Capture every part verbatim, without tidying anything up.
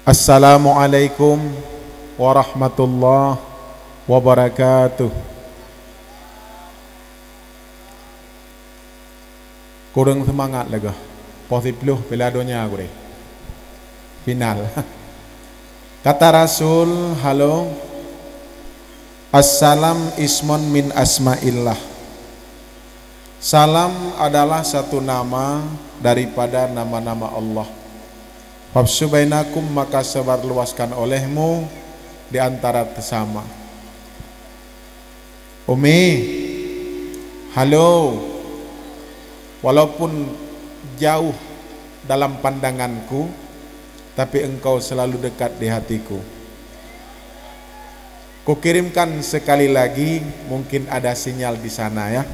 Assalamualaikum warahmatullahi wabarakatuh. Kureueng seumangat lagèe poh siplôh Piala Donya gurèe. Final. Kata Rasul, halo, "Assalam ismun min asma'illah." Salam adalah satu nama daripada nama-nama Allah. "Fafshu bainakum," maka sebarluaskan olehmu di antara sesama. Umi, halo, walaupun jauh dalam pandanganku, tapi engkau selalu dekat di hatiku. Kukirimkan sekali lagi, mungkin ada sinyal di sana ya.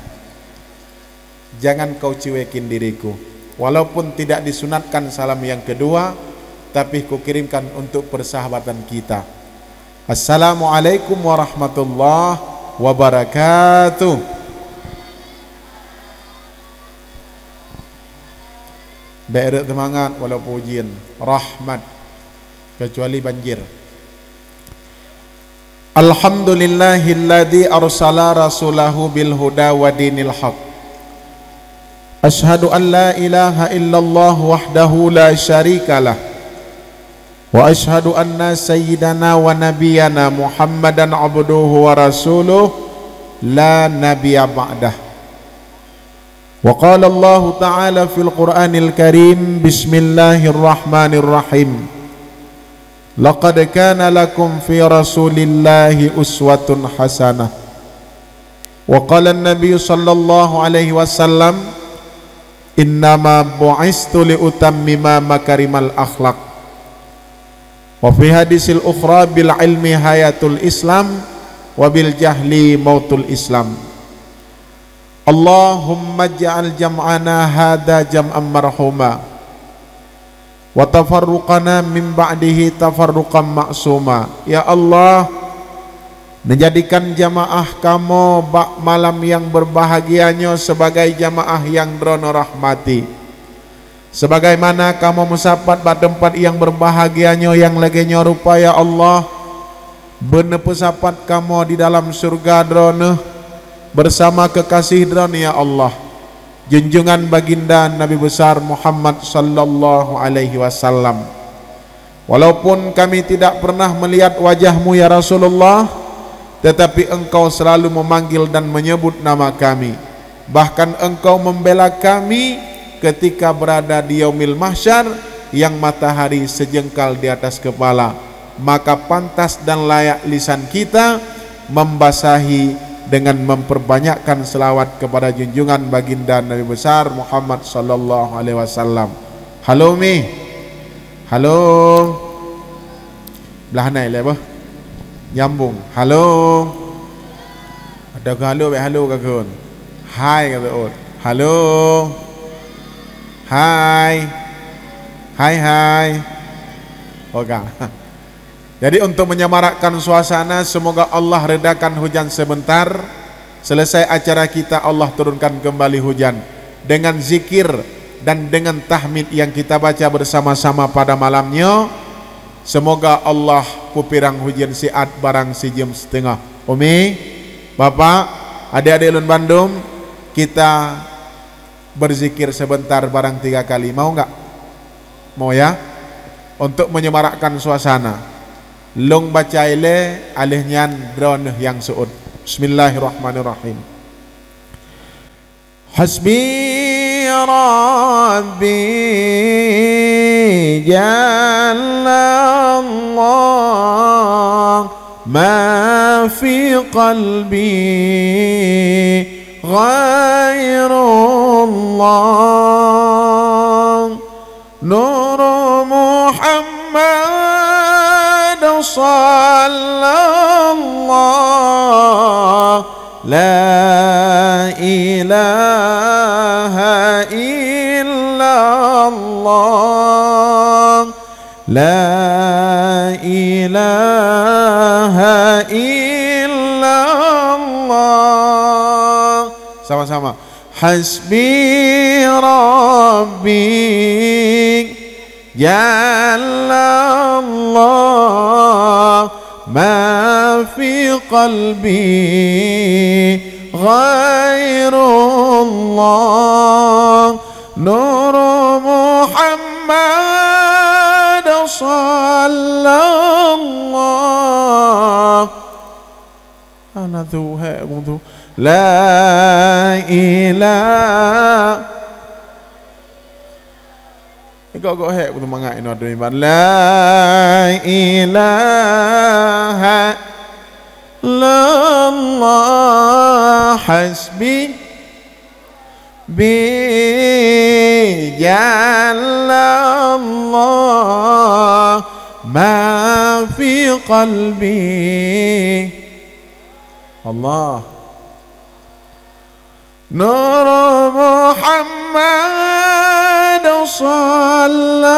Jangan kau cuekin diriku. Walaupun tidak disunatkan salam yang kedua, tapi kukirimkan untuk persahabatan kita. Assalamualaikum warahmatullahi wabarakatuh. Bèk rhot seumangat walaupun ujeuen. Rahmat. Kecuali banjir. Alhamdulillahilladzi arsala rasulahu bil huda wa dinil haq. Asyhadu an la ilaha illallah wahdahu la syarikalah. Wa asyhadu anna sayyidana wa nabiyyana Muhammadan abduhu wa rasuluh la nabiyya ba'dah. Wa qala Allahu ta'ala fil Qur'anil Karim, bismillahirrahmanirrahim. Laqad kana lakum fi Rasulillahi uswatun hasanah. Wa qala an-Nabi sallallahu alaihi wasallam, "Innama bu'istu li utammima makarimal akhlaq." Wa fi hadisil ukhra, "Bil ilmi hayatul Islam, wa bil jahli mautul Islam." Allahumma ij'al jam'ana hadza jam'an marhuma, wa tafarruqana min ba'dihi tafarruqan ma'suma. Ya Allah, menjadikan jamaah kamoe bak malam nyang berbahagia nyoe sebagai jamaah nyang Droeneuh rahmati. Sebagaimana kamoe meusapat bak teumpat nyang berbahagia nyoe nyang lagèe nyoe rupa, ya Allah, beuneupeusapat kamoe di dalam syeuruga Droeneuh bersama kekasih Droeneuh, ya Allah, junjungan baginda Nabi Besar Muhammad sallallahu alaihi wasallam. Walaupun kami tidak pernah melihat wajah-Mu, ya Rasulullah, tetapi Engkau selalu memanggil dan menyebut nama kami. Bahkan Engkau membela kami ketika berada di Yaumil Mahsyar, yang matahari sejengkal di atas kepala. Maka pantas dan layak lisan kita membasahi dengan memperbanyakkan selawat kepada junjungan baginda Nabi Besar Muhammad sallallahu alaihi wasallam. Halo, Mi. Halo. Blah nai lé boh. Nyambung. Halo. Ada ke halo, bèk halo ka kheun. Hai ka seuôt. Halo. Hai. Hai, hai. Oke. Jadi, untuk menyemarakkan suasana, semoga Allah redakan hujan sebentar. Selesai acara kita, Allah turunkan kembali hujan. Dengan zikir dan dengan tahmid yang kita baca bersama-sama pada malam nyoe, semoga Allah peupirang hujan siat barang sijeuem siteungoh. Umi, Bapak, adik-adik lôn bandum, kita berzikir sebentar barang tiga kali. Mau enggak? Mau ya? Untuk menyemarakkan suasana. Lôn baca ilèe, aléh nyan droeneuh nyang seuôt. Bismillahirrahmanirrahim. Hasbi Rabbi Jallallah, ma fi qalbi ghairullah. Nur Muhammad sallallahu, la ilaha illallah, la ilaha illallah. Sama-sama. Hasbi Rabbi جل الله ما في قلبي غير الله، نور محمد صلى الله. Ana tu hai, aku tu. La ilaha. Gok-gok hai, aku tu mangat inoe tu iban. La ilaha illallah hasbi. Bi jalla Allah ma fi qalbi. Allah. Nur Muhammad sallallahu.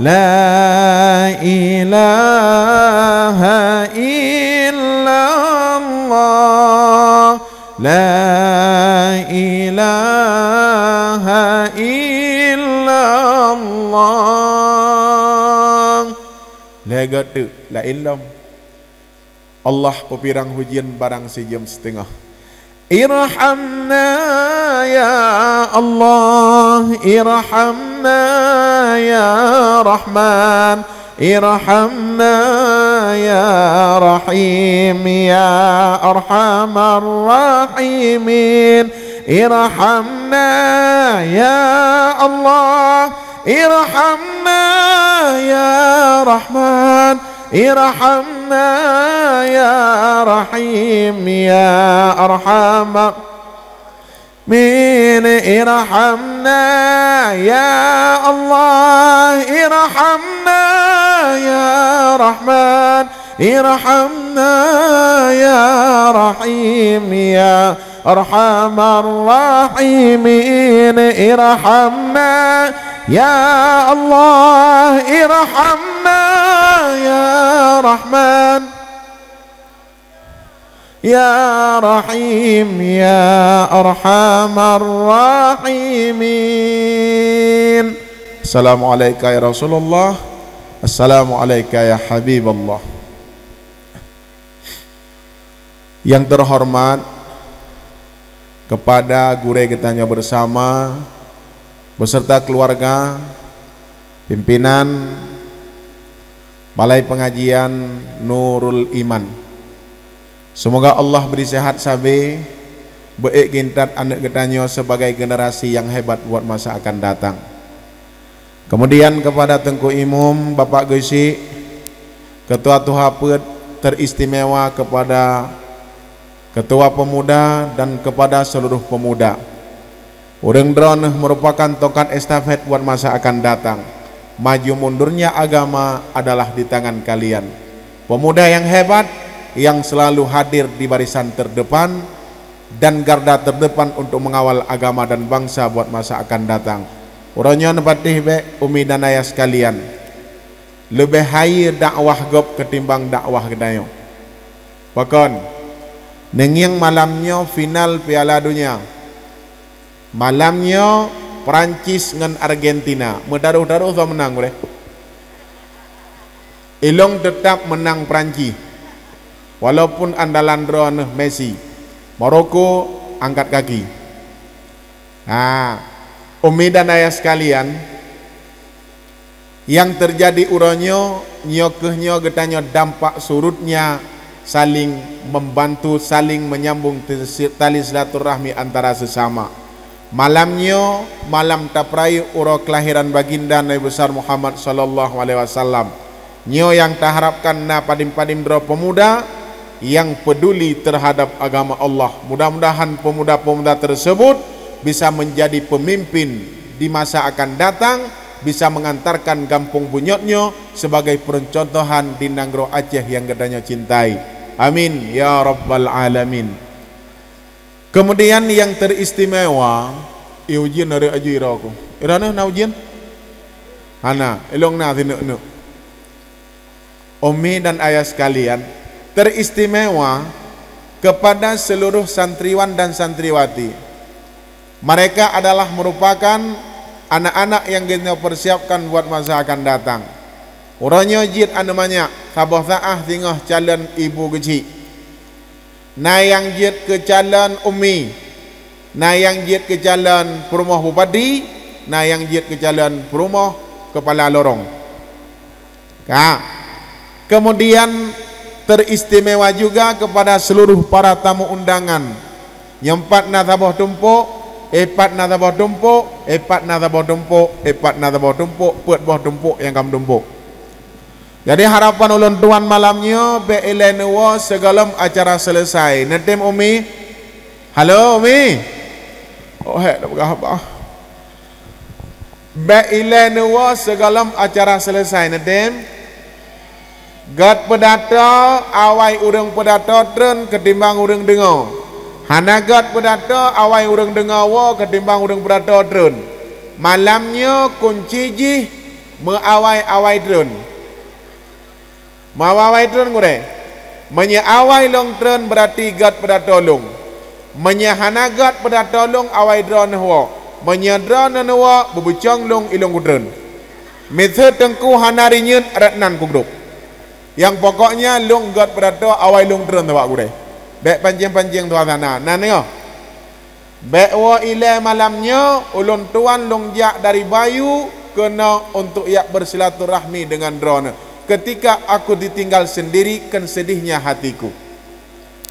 La ilaha illallah. La ilaha illallah. Lhèe goe teuk, laén lom. Allah peupirang hujeuen barang sijeuem siteungoh. Irhamna ya Allah, irhamna ya Rahman, irhamna ya Rahim, ya Arhamar Rahimin. Irhamna ya Allah, irhamna ya Rahman, irhamna ya Rahim, ya Arhamar Min. Irhamna ya Allah, irhamna ya Rahman, irhamna ya Rahim, ya Arhamar Rahimin. Irhamna ya Allah, irhamna ya Rahman, ya Rahim, ya Arhamar Rahimin. Assalamualaika ya Rasulullah. Assalamualaika ya Habiballah. Yang terhormat kepada gurèe geutanyoe bersama, beserta keluarga, pimpinan Balai Pengajian Nurul Iman. Semoga Allah beri sehat sabe, beuék geuintat aneuk geutanyoe sebagai generasi nyang hebat buat masa akan datang. Kemudian kepada Teungku Imum, Bapak Geuchik, Ketua Tuha Peuet, teristimewa kepada Ketua Pemuda dan kepada seluruh pemuda. Ureuëng droeneuh merupakan tongkat estafet buat masa akan datang. Maju mundurnya agama adalah di tangan kalian. Pemuda yang hebat, yang selalu hadir di barisan terdepan dan garda terdepan untuk mengawal agama dan bangsa buat masa akan datang. Uroe nyoe neupatéh bék, umi dan ayah sekalian. Leubeh hayeue dakwah gob ketimbang dakwah geutanyoe. Pakon? Neungieng malam nyoe final Piala Dunia. Malam nyoe Prancis ngon Argentina. Meudaroh-daroh soe meunang uleh. Ilong teutap meunang Prancis. Walaupun andalan droeneuh Messi. Maroko angkat kaki. Ha, umi dan ayah sekalian, nyang teujadi uroe nyoe, nyoe kheueh nyoe geutanyoe dampak surutnya saling membantu, saling menyambung tesi-, tali silaturahmi antara sesama. Malam nyoe, malam tapeurayeuk uroe kelahiran Baginda Nabi Besar Muhammad sallallahu alaihi wasallam. Nyoe nyang taharapkan na padum-padum droe pemuda nyang peduli terhadap agama Allah. Mudah-mudahan pemuda-pemuda tersebut bisa menjadi pemimpin di masa akan datang, bisa mengantarkan gampông bunyot nyoe sebagai percontohan di nanggroe Aceh nyang geutanyoe cintai. Amin ya rabbal alamin. Kemudian nyang teristimewa, ié ujeuen hari aju iroku. Iroe na ujeuen? Hana, ilong na sineuk-neuk. Umi dan ayah sekalian, teristimewa kepada seluruh santriwan dan santriwati. Mereka adalah merupakan Anak-anak nyang geutanyoe persiapkan buat masa akan datang. Uroe nyoe jeuet aneuk manyak, saboh saah singoh calon ibu geuchik. Na nyang jeuet keu calon umi, na nyang jeuet keu calon peurumoh bupati, na nyang jeuet keu calon peurumoh keupala lorong. Ka. Kemudian teristimewa juga kepada seluruh para tamu undangan. Nyoe pat na saboh tumpok, eh pat na saboh tumpok, eh pat na saboh tumpok, eh pat na saboh tumpok, peuet boh tumpok nyang ka meutumpok. Jadi harapan ulôn tuan malam nyoe bèk ilèe neuwoe sigohlom acara selesai. Neutem umi? Halo umi? Oh hèk, dak peugah haba. Bèk ilèe neuwoe sigohlom acara selesai, neutem. Gèt peudato, awai ureueng peudato treun keutimbang ureueng deungoe. Hana gèt peudato, awai ureueng deungoe woe keutimbang ureueng peudato treun. Malam nyoe kunci jih meuawai-awai treun. Meuawai-awai treun gurèe. Meunyoe awai lôn treun, beurati gèt peudato lôn. Meunyoe hana gèt peudato lôn, awai droeneuh woe. Meunyoe droeneuh neuwoe, beubeucong lôn ilôn kutreun. Miseue teungku hana rinyuet, rot nan kugrôp. Nyang pokoknya lôn gèt peudato, awai lôn treun sabab gurèe. Bèk pancéng-pancéng suasana. Na deungö? Bèk woe ilèe malam nyoe, ulôn tuan lôn jak dari Bayu keunoe untuk jak bersilaturahmi dengan droeneuh. Ketika aku ditinggal sendiri, kan sedihnya hatiku.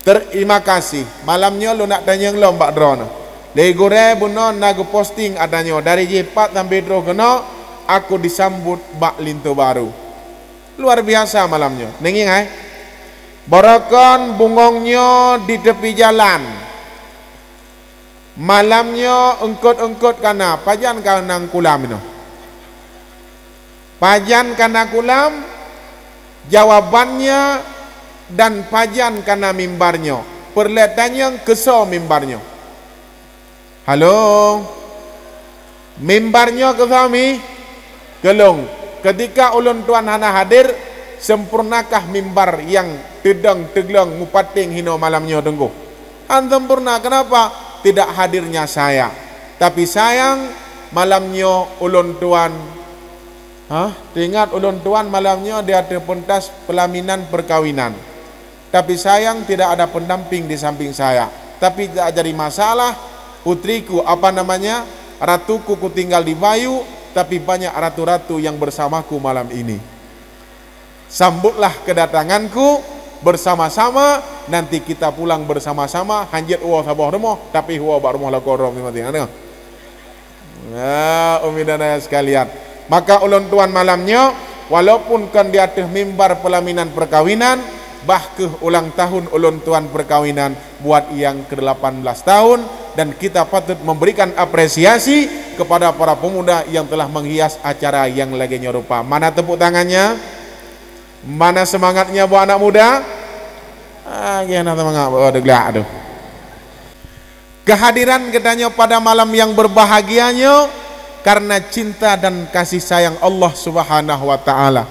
Terima kasih. Malam nyoe lôn nak tanyong lom bak droeneuh. Lé gurèe bunoe na geuposting ata nyoe, dari jih pat sampai troh keunoe, aku disambut bak linto baru. Luar biasa malam nyoe. Neungieng hai. Barokon bungong nyoe di tepi jalan. Malam nyoe eungkot-eungkot ka na, pajan ka na kulam inoe? Pajan ka na kulam? Jawabannya, dan pajan ka na mimbar nyoe? Peureulèe tanyong keusoe mimbar nyoe. Halo? Mimbar nyoe keusoe mi? Keu lôn. Ketika ulôn tuan hana hadir, sempurnakah mimbar nyang teudong teuglong mupaténg hinoe malam nyoe teungku? Han sempurna. Kenapa? Tidak hadirnya saya. Tapi sayang, malam nyoe ulôn tuan, hah? Teuingat ulôn tuan malam nyoe di ateueh peuntas peulaminan peukawinan. Tapi sayang tidak ada pendamping di samping saya. Tapi tidak jadi masalah, putriku, apa namanya, ratuku kutinggal di Bayu, tapi banyak ratu-ratu yang bersamaku malam ini. Sambutlah kedatanganku bersama-sama, nanti kita pulang bersama-sama, hanjeuet woe saboh rumoh, tapi woe bak rumoh lakoe droe masing-masing. Ada? Ya, umi dan ayah sekalian. Maka ulôn tuan malam nyoe, walaupun kon di ateueh mimbar peulaminan peukawinan, bah kheueh ulang tahun ulôn tuan peukawinan buat nyang kedelapan belas tahun, dan kita patut memberikan apresiasi kepada para pemuda yang telah menghias acara nyang lagèe nyoe rupa. Mana tepuk tangannya? Mana semangatnya buat anak muda? Ah, geuh na semangat, oh, deuglak tu. Kehadiran geutanyoe pada malam yang berbahagia nyoe karena cinta dan kasih sayang Allah Subhanahu wa Ta'ala.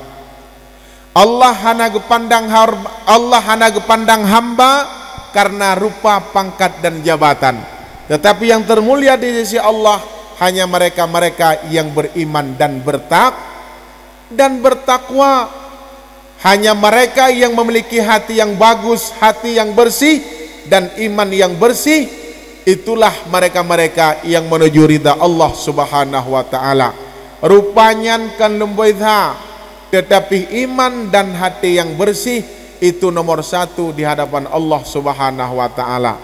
Allah hana geupandang har-, Allah hana geupandang hamba karena rupa, pangkat, dan jabatan. Tetapi yang termulia di sisi Allah hanya mereka-mereka yang beriman dan bertak-, dan bertakwa. Hanya mereka yang memiliki hati yang bagus, hati yang bersih, dan iman yang bersih, itulah mereka-mereka yang menuju ridha Allah Subhanahu wa Ta'ala. Rupa nyan kon lumboi that, tetapi iman dan hati yang bersih itu nomor satu di hadapan Allah Subhanahu wa Ta'ala.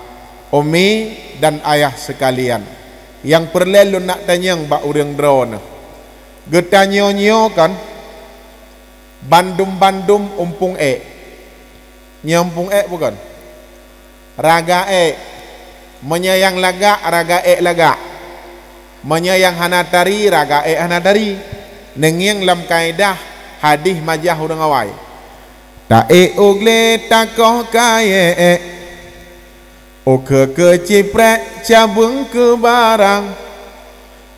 Umi dan ayah sekalian, nyang peureulèe lôn nak tanyong bak ureueng droeneuh. Geutanyoe nyoe kan, bandum-bandum umpung èk. Nyoe umpung èk bukon? Raga èk. Meunyoe nyang lagak, raga èk lagak. Meunyoe nyang hana tari, raga èk hana tari. Neungieng lam kaedah hadih majah ureueng awai. Ta-ék u glé takoh kayèe èk. Ukeue keu ciprek cabeueng keu barang.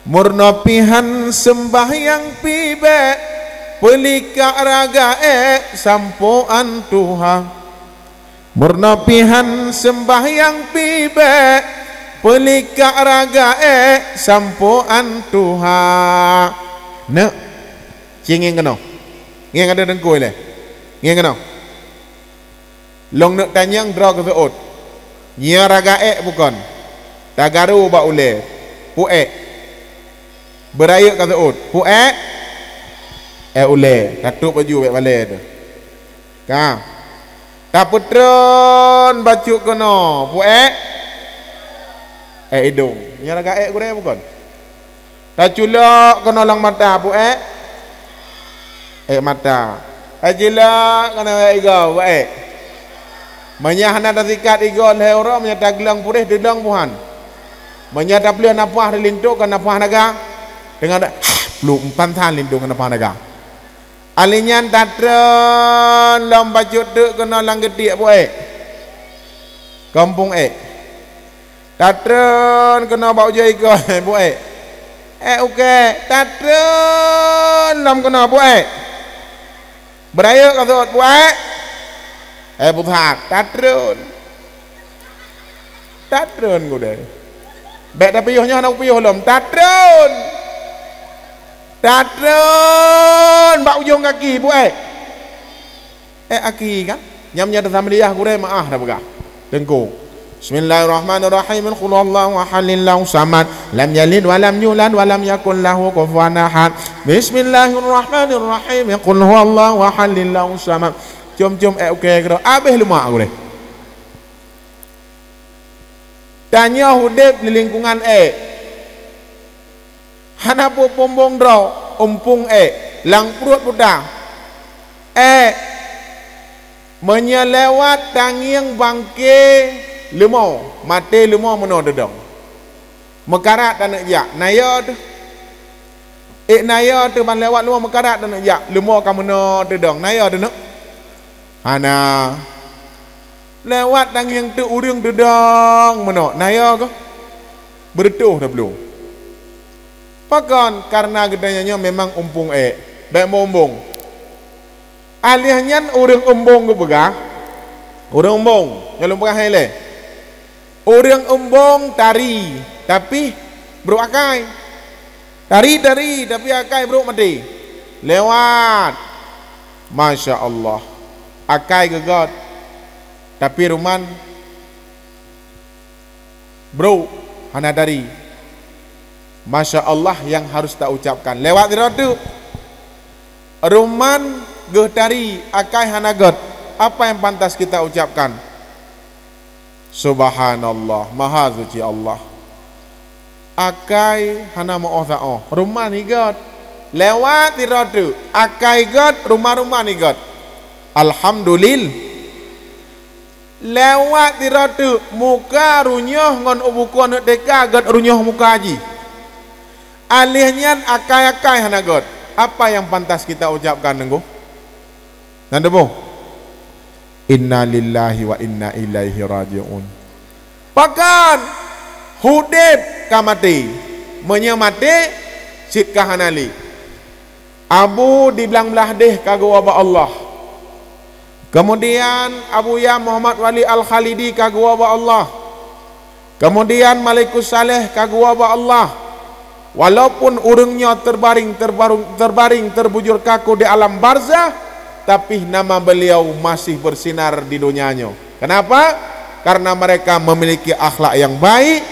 Meurunoe pih han seumbahyang pih bèk, peulikak raga èk sampoe an tuha. Meurunoe pih han seumbahyang pih bèk, Peulikak raga ék sampoe an tuha. Neuk, ci ngieng keunoe. Ngieng, ada teungku ilée. Ngieng keunoe. Lôn neuk tanyong droe keu seuôt. Nyoe raga ék bukon? Tagaru bak ulée. Peue ék? Beurayeuk ka seuôt. Peue ék? Ék ulée. Tatôb baju bék balée teuh. Ka. Tapeutreun bacut keunoe. Peue ék? Ék idông. Nyoe raga ék gurée bukon? Taculok keunoe lam mata. Peue ék? Ék mata. Taculok keunoe ék igoe. Peue ék? Meunyoe hana tasikat igoe lhée uroe, meunyoe tagleueng puréh, teudong peue han? Meunyoe tapeuleueh naphah di linto, kon naphah naga, teungoh da-, pluek, meupansan linto ngon naphah naga. Alèh nyan tatreun lom bacut teuk keunoe lam geutiek. Peue ék? Kon umpung ék. Tatreun keunoe bak ujoe igoe. Peue ék? Ék ukée. Tatreun lom keunoe. Peue ék? Beurayeuk ka seuôt. Peue ék? Ék busat. Tatreun. Tatreun gudée. Bék tapiôh, nyoe hana kupiôh lom. Tatreun. Tatreun bak ujong kaki. Peue ék? Ék aki kan? Nyam nyan teusambilia gurée meuáh tapeugah. Teungku. Bismillahirrahmanirrahim. Qul huwallahu ahad, Allahus samad. Lam yalid wa lam yulad wa lam yakul lahu kufuwan ahad. Bismillahirrahmanirrahim. Qul huwallahu ahad, Allahus samad. Com-com ék ukée keudroe, abéh leumak gurée. Tanyoe udeb di lingkungan ék. Hana peue peumbong droe, umpung ék, lam pruet buta. Ék, meunyoe lewat tangieng bangke leumo, maté leumo meunoe teudong. Meukarat taneuk jak, na yo teuh. Ék na yo teuh ban lewat leumo meukarat taneuk jak, leumo ka meunoe teudong, na yo teuh neuk? Hana. Lewat tangieng teuk ureuëng teudong meunoe, na yo keuh? Beureutoh tabloe. Pakon? Kareuna geutanyoe nyoe memang umpung ék, bék meuumbong. Alèh nyan ureuëng umbong geupeugah, ureuëng umbong, nyoe lôn peugah hai lé. Ureuëng umbong tari, tapi brok akai. Tari-tari, tapi akai brok maté. Lewat. Masya Allah. Akai geugét. Tapi ruman brok hana tari. Masya Allah yang harus ta ucapkan. Lewat sidroe teuk. Ruman geuh tari, akai hana gét. Apa yang pantas kita ucapkan? Subhanallah, maha suci Allah. Akai hana meuoh saoh, ruman igét. Lewat sidroe teuk, akai gét, ruman-ruman igét. Alhamdulil-, lewat sidroe teuk, muka runyoh ngon u bukon neuk teka gét runyoh muka jih. Alèh nyan akai-akai hana gét. Apa yang pantas kita ucapkan, Teungku? Nyan deuh boh. Innalillahi wa inna ilaihi raji'un. Pakon? Udeb ka maté. Meunyoe maté, cit ka hana lé. Abu di Blang Blahdeh ka geuwoe bak Allah. Kemudian Abuya Muhammad Wali Al-Khalidi ka geuwoe bak Allah. Kemudian Malikus Saleh ka geuwoe bak Allah. Walaupun ureuëng nyoe terbaring, terbarung, terbaring terbujur kaku di alam barzah, tapi nama beliau masih bersinar di dunia nyoe. Kenapa? Karena mereka memiliki akhlak yang baik,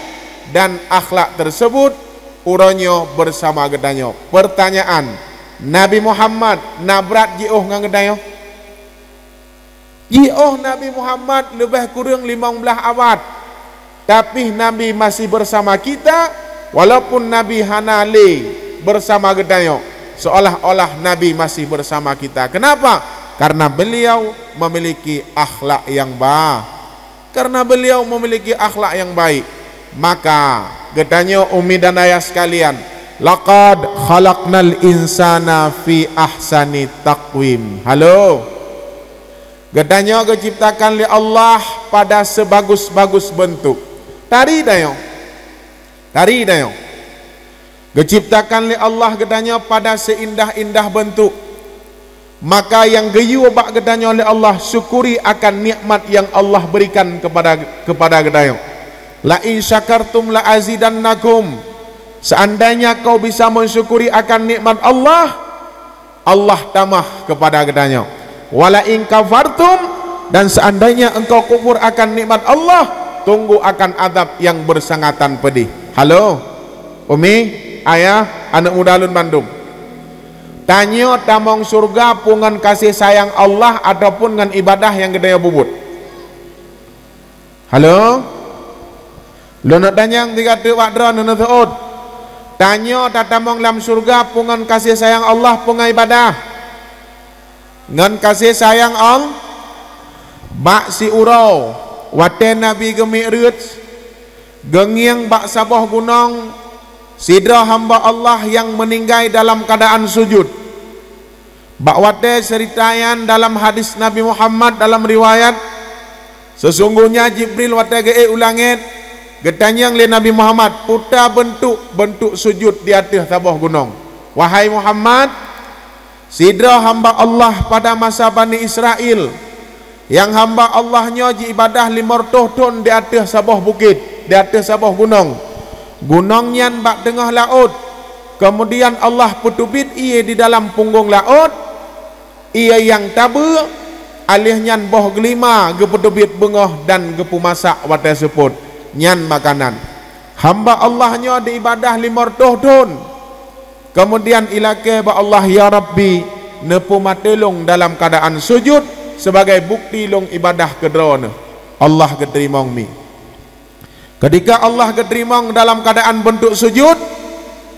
dan akhlak tersebut uroe nyoe bersama geutanyoe. Pertanyaan, Nabi Muhammad na brat jiôh ngon geutanyoe? Jiôh Nabi Muhammad leubeh kureueng limong blaih abad, tapi Nabi masih bersama kita, walaupun Nabi hana lé bersama geutanyoe, seolah-olah Nabi masih bersama kita. Kenapa? Karena beliau memiliki akhlak yang ba-, karena beliau memiliki akhlak yang baik. Maka, geutanyoe umi dan ayah sekalian, laqad khalaqnal insana fi ahsani taqwim. Halo? Geutanyoe geuciptakan lé Allah pada sebagus-bagus bentuk. Tari tanyoe. Tari tanyoe. Geuciptakan lé Allah geutanyoe pada seindah-indah bentuk. Maka nyang geuyue bak geutanyoe lé Allah, syukuri akan nikmat yang Allah berikan kepada, kepada geutanyoe. "La in syakartum la azidannakum." Seandainya kau bisa mensyukuri akan nikmat Allah, Allah tamah kepada geutanyoe. "Wa la in kafartum," dan seandainya engkau kufur akan nikmat Allah, tunggu akan azab yang bersangatan pedih. Halo, Umi, Ayah, aneuk muda lôn bandum. Tanyoe tamong syeuruga peue ngon kasih sayang Allah ataupun ngon ibadah nyang geutanyoe peubuet? Halo? Lôn neuk tanyong sigoe teuk bak droeneuh, neuseuôt. Tanyoe tatamong lam syeuruga peue ngon kasih sayang Allah, peue ngon ibadah? Ngon kasih sayang Allah. Bak siuroe, watée Nabi geumik reuet, geungieng bak saboh gunong, sidroe hamba Allah nyang meuninggai dalam keuadaan sujud. Bak watée ceurita nyan dalam hadis Nabi Muhammad dalam riwayat, sesungguhnya Jibril watée geuék u langét, geutanyong lé Nabi Muhammad, "Peue ta beuntuk-beuntuk sujud di ateueh saboh gunong?" "Wahai Muhammad, sidroe hamba Allah pada masa Bani Israel, nyang hamba Allah nyoe jiibadah limong reutôh thon di ateueh saboh bukét, di ateueh saboh gunong. Gunong nyan bak teungoh laôt. Keumudian Allah peuteubiet ié di dalam punggong laôt, ié nyang tabeue, aléh nyan boh geulima geupeuteubiet beungoh dan geupeumasak watée seupôt. Nyan makanan. Hamba Allah nyoe diibadah limong reutôh thon." Keumudian ilakée bak Allah, "Ya Rabbi, neupeumaté lôn dalam keuadaan sujud sibagai bukti lôn ibadah keu Droeneuh." Allah geuteurimong mi. Keutika Allah geuteurimong dalam keuadaan beuntuk sujud,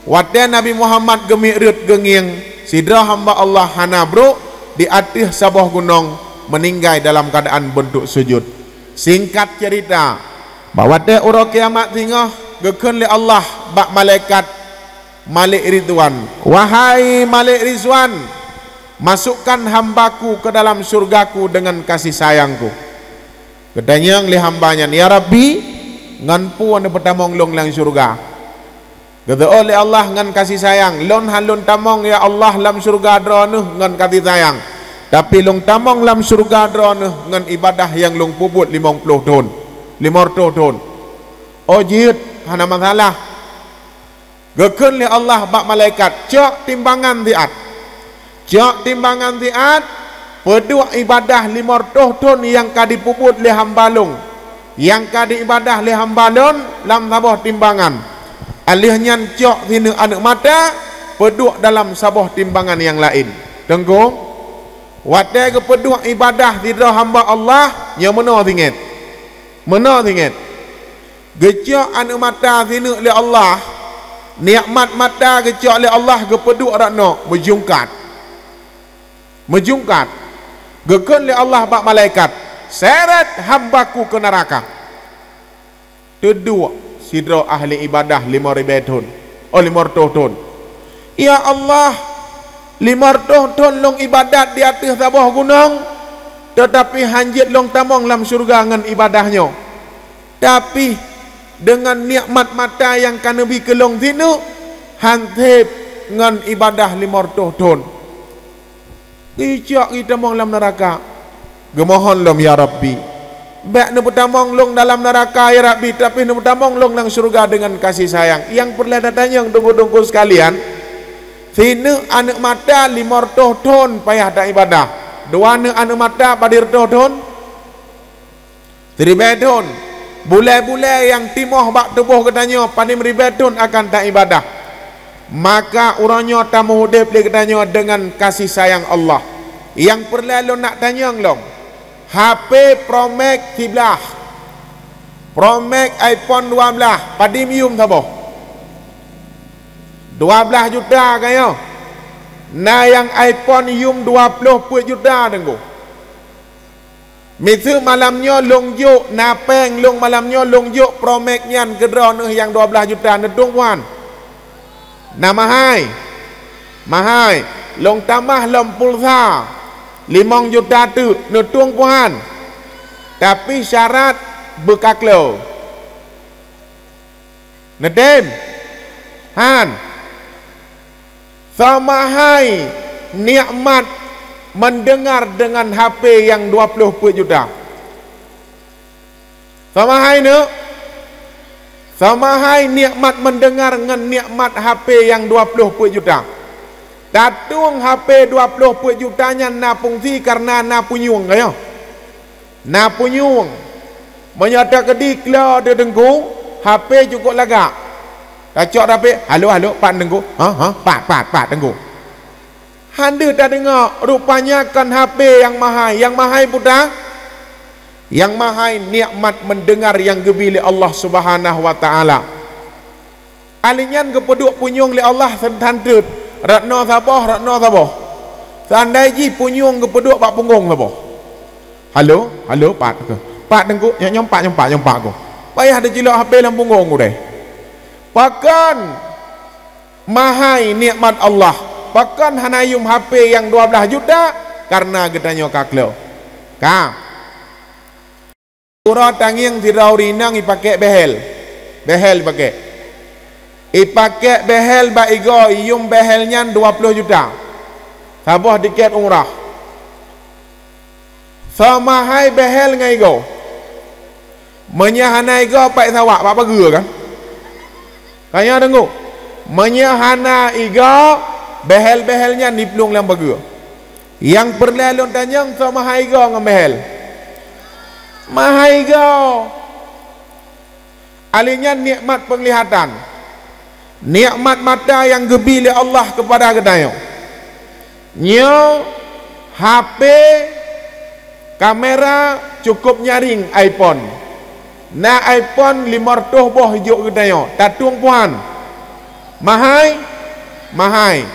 watée Nabi Muhammad geumik reuet geungieng, sidroe hamba Allah hana brok di ateueh saboh gunong, meuninggai dalam keuadaan beuntuk sujud. Singkat ceurita, bak watée uroe kiamat singoh, geukheun lé Allah bak malaikat Malik Ridwan, "Wahai Malik Ridwan, masukkan hamba-Ku keu dalam syeuruga-Ku deungon kasih sayang-Ku." Geutanyong lé hamba nyan, "Ya Rabbi, ngon peue neupeutamong lôn lam syeuruga?" Geuteuôt lé Allah ngon kasih sayang, "Lôn hán lôn tamong, ya Allah, lam syeuruga Droeneuh ngon kasih sayang, tapi lôn tamong lam syeuruga Droeneuh ngon ibadah nyang lôn peubuet limong ploh thon, limong reutôh thon." "Oh, jeuet, hana masalah." Geukheun lé Allah bak malaikat, "Cok timbangan siat. Cok timbangan siat, peuduek ibadah limong reutôh thon nyang ka jipeubuet lé hamba lôn, nyang ka jiibadah lé hamba lôn lam saboh timbangan. Aléh nyan cok sineuk aneuk mata, peuduek dalam saboh timbangan nyang laén." Teungku, watée geupeuduek ibadah sidroe hamba Allah, nyoe meunoe singet. Meunoe singet. Geucok aneuk mata sineuk lé Allah, nikmat mata geucok lé Allah geupeuduek rot noe, meujungkat. Meujungkat. Geukheun lé Allah bak malaikat, "Seret hamba-Ku keu neuraka." Teuduek sidroe ahli ibadah limong ribée thon, oh, limong reutôh thon. "Ya Allah, limong reutôh thon lôn ibadat di ateueh saboh gunong, teutapi hán jeuet lôn tamong lam syeuruga ngon ibadah nyoe. Tapi, deungon nikmat mata nyang ka neubi keu lôn sineuk, hán sép ngon ibadah limong reutôh thon." Geucok geutamong lam neuraka. Geumohon lom, "Ya Rabbi, bék neupeutamong lôn dalam neuraka, ya Rabbi, tapi neupeutamong lôn lam syeuruga deungon kasih sayang." Nyang peureulée tatanyong, teungku-teungku sekalian, sineuk aneuk mata limong reutôh thon payah taibadah. Dua neuk aneuk mata padum reutôh thon? Siribée thon. Bulée-bulée nyang timoh bak tuboh geutanyoe padum ribée thon akan taibadah. Maka uroe nyoe tameuudeb lé geutanyoe deungon kasih sayang Allah. Nyang peureulée lôn nak tanyong lom, H P Pro Max siblaih, Pro Max iPhone dua blaih, padum yum saboh? Dua blaih juta ka nyoe. Na nyang iPhone yum dua ploh peuet juta, teungku. Miseue malam nyoe lôn jok, na péng lôn malam nyoe lôn jok Pro Max nyan keu droeneuh nyang dua blaih juta, neutueng puhan? Na mahai? Mahai. Lôn tamah lom pulsa limong juta teuk, neutueng puhan? Tapi syarat beukaklo. Neutem? Han. Soe mahai nikmat mendengar dengan H P nyang dua ploh peuet juta? Soe mahai neuk? Sama hai nikmat mendengar ngon nikmat H P nyang dua ploh peuet juta. Tatueng H P dua ploh peuet juta nyan na fungsi kareuna na punyueng, ka nyoe. Na punyueng. Meunyoe takeudi klo teuh Teungku, H P cukôp lagak. Tacok H P, "Halo, halo, pat Teungku?" "Ha, ha, pat, pat, pat Teungku." Han deuh tadeungoe, rupanya kon H P nyang mahai, nyang mahai peue teuh? Nyang mahai nikmat mendengar nyang geubi lé Allah Subhanahu wa Taala. Ahli nyan geupeuduek punyueng lé Allah seutan teut, rot noe saboh, rot noe saboh. Seundai jih punyueng geupeuduek bak punggong saboh. "Halo, halo, pat, pat Teungku, nyoe, nyoe pat, nyoe pat, nyoe pat Teungku." Payah teucilok H P lam punggong udeh. Pakon mahai nikmat Allah, pakon hana yum H P nyang dua blaih juta, kareuna geutanyoe ka klo. Ka. Uroe tangieng sidroe ureueng inong ipakèk behel. Behel ipakèk. Ipakèk behel bak igoe, iyum behel nyan dua ploh juta. Saboh tiket umrah. Soe mahai behel ngon igoe? Meunyoe hana igoe, paih sawak bak pageue kan? Ka nyoe Teungku. Meunyoe hana igoe, behel-behel nyan diplueng lam pageue. Nyang peureulèe lôn tanyong, soe mahai igoe ngon behel? Mahai igoe. Ahli nyan nikmat penglihatan. Nikmat mata nyang geubi lé Allah keupada geutanyoe. Nyoe H P, kamera cukôp nyaring iPhone. Na iPhone limong reutôh boh ijok geutanyoe, tatueng puhan. Mahai? Mahai.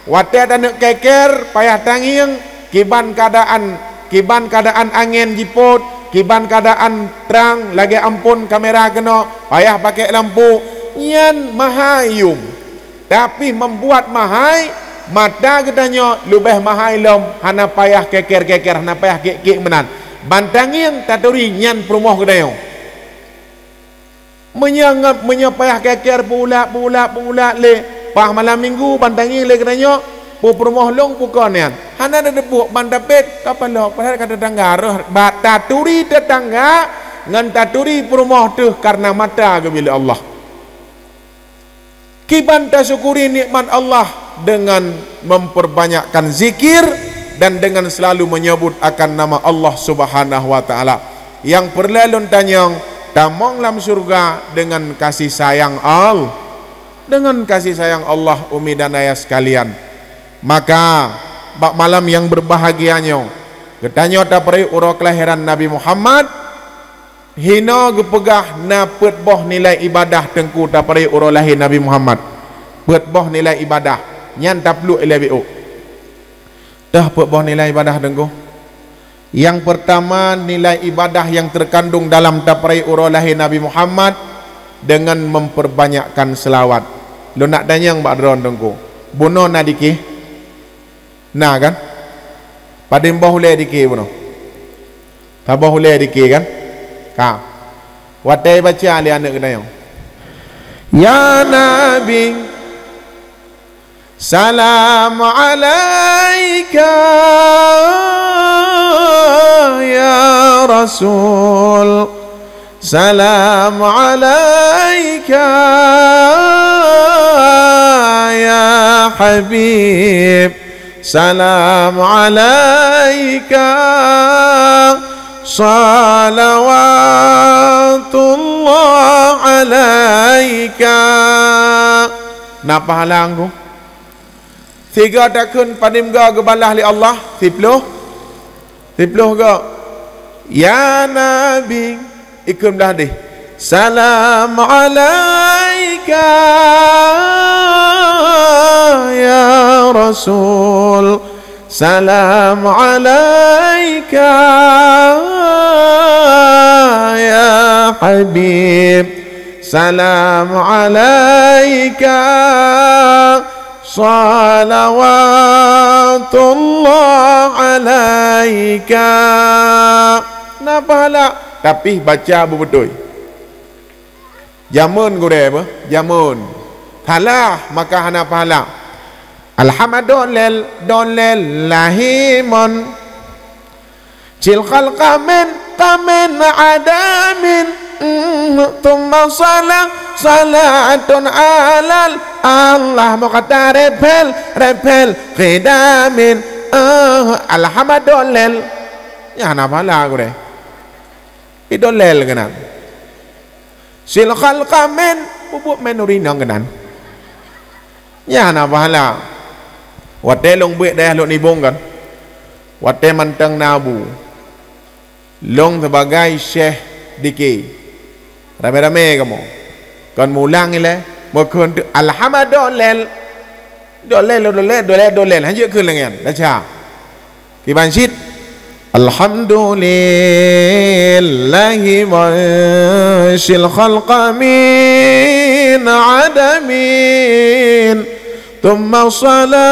Watèe taneuk keker, payah tangieng, kiban keuadaan, kiban keuadaan angén jipôt, kiban keuadaan trang lagèe amphon kamera keunoe, payah pakèk lampu, nyan mahai yum. Tapi membuat mahai, mata geutanyoe leubeh mahai lom, hana payah keker-keker, hana payah kék-kék meunan. Ban tangieng taturi nyan peurumoh geutanyoe. Meunyoe ngat, meunyoe payah keker peuulat, peuulat, peuulat lé, paih malam minggu ban tangieng lé geutanyoe, peue peurumoh lôn peue kon nyan. Hana tateupeue ban tapét ka palok, padahai ka tatangga rôh, ba taturi tatangga ngon taturi peurumoh teuh kareuna mata geubi lé Allah. Kiban tasyukuri nikmat Allah dengan memperbanyakkan zikir dan dengan selalu menyebut akan nama Allah Subhanahu wa Taala. Nyang peureulèe lôn tanyong, tamong lam syeuruga dengan kasih sayang Al-, dengan kasih sayang Allah, umi dan ayah sekalian. Maka, bak malam nyang berbahagia nyoe, geutanyoe tapeurayek uroe kelahiran Nabi Muhammad, hino geupeugah na peuet boh nilai ibadah Teungku tapeurayek uroe lahé Nabi Muhammad. Peuet boh nilai ibadah, nyan tapluek ilèe biôh. Toh peuet boh nilai ibadah Teungku? Nyang peurtama, nilai ibadah nyang teukandong dalam tapeurayek uroe lahé Nabi Muhammad dengan memperbanyakkan seulawat. Lôn nak tanyong bak droeneuh Teungku, bunoe na dikeh? Na kan? Padum boh ulèe dikeh bunoe? Saboh ulèe dikeh kan? Ka. Watèe baca lé aneuk geutanyoe, "Ya Nabi, salam alaika, ya Rasul, salam alaika, ya Habib, salam alaika, salawatullah alaika." Na pahala Teungku? Sigoe takheun padum goe geubalah lé Allah? Siploh. Siploh goe. Ya Nabi, ikheun blah deh. Salam alaika, ya Rasul. Salam alaika, ya Habib. Salam alaika, salawatullah alaika. Na pahala, tapi baca beubeutôi. Jameun gurèe beuh, jameun. Salah, maka hana pahala. Alhamdulil-, dulil lahimon. Cil khalqamin, qamin adamin. Mm, thumma salah, Salatun alal Allah mukhtar rebel, rebel qidamin, eh, alhamadolel. Nyan hana pahala gurée. Idolel keunan. Sil khalqamin, bubuet mé nuri nyang keunan. Nyan hana pahala. Watée lôn beuet dayah lôn nibong kan. Watée mantong na bu. Lôn sibagai syekh dike. Ramé-ramé kamoe. Kon mulang ilée, meukeuen tu alhamadolel. Dolel, dolel, dolel, dolel. Hanjeuet keu lengan. Baca. Kiban cit. Alhamdulillahi muhsil khalqa min adamin. Tsumma shalatun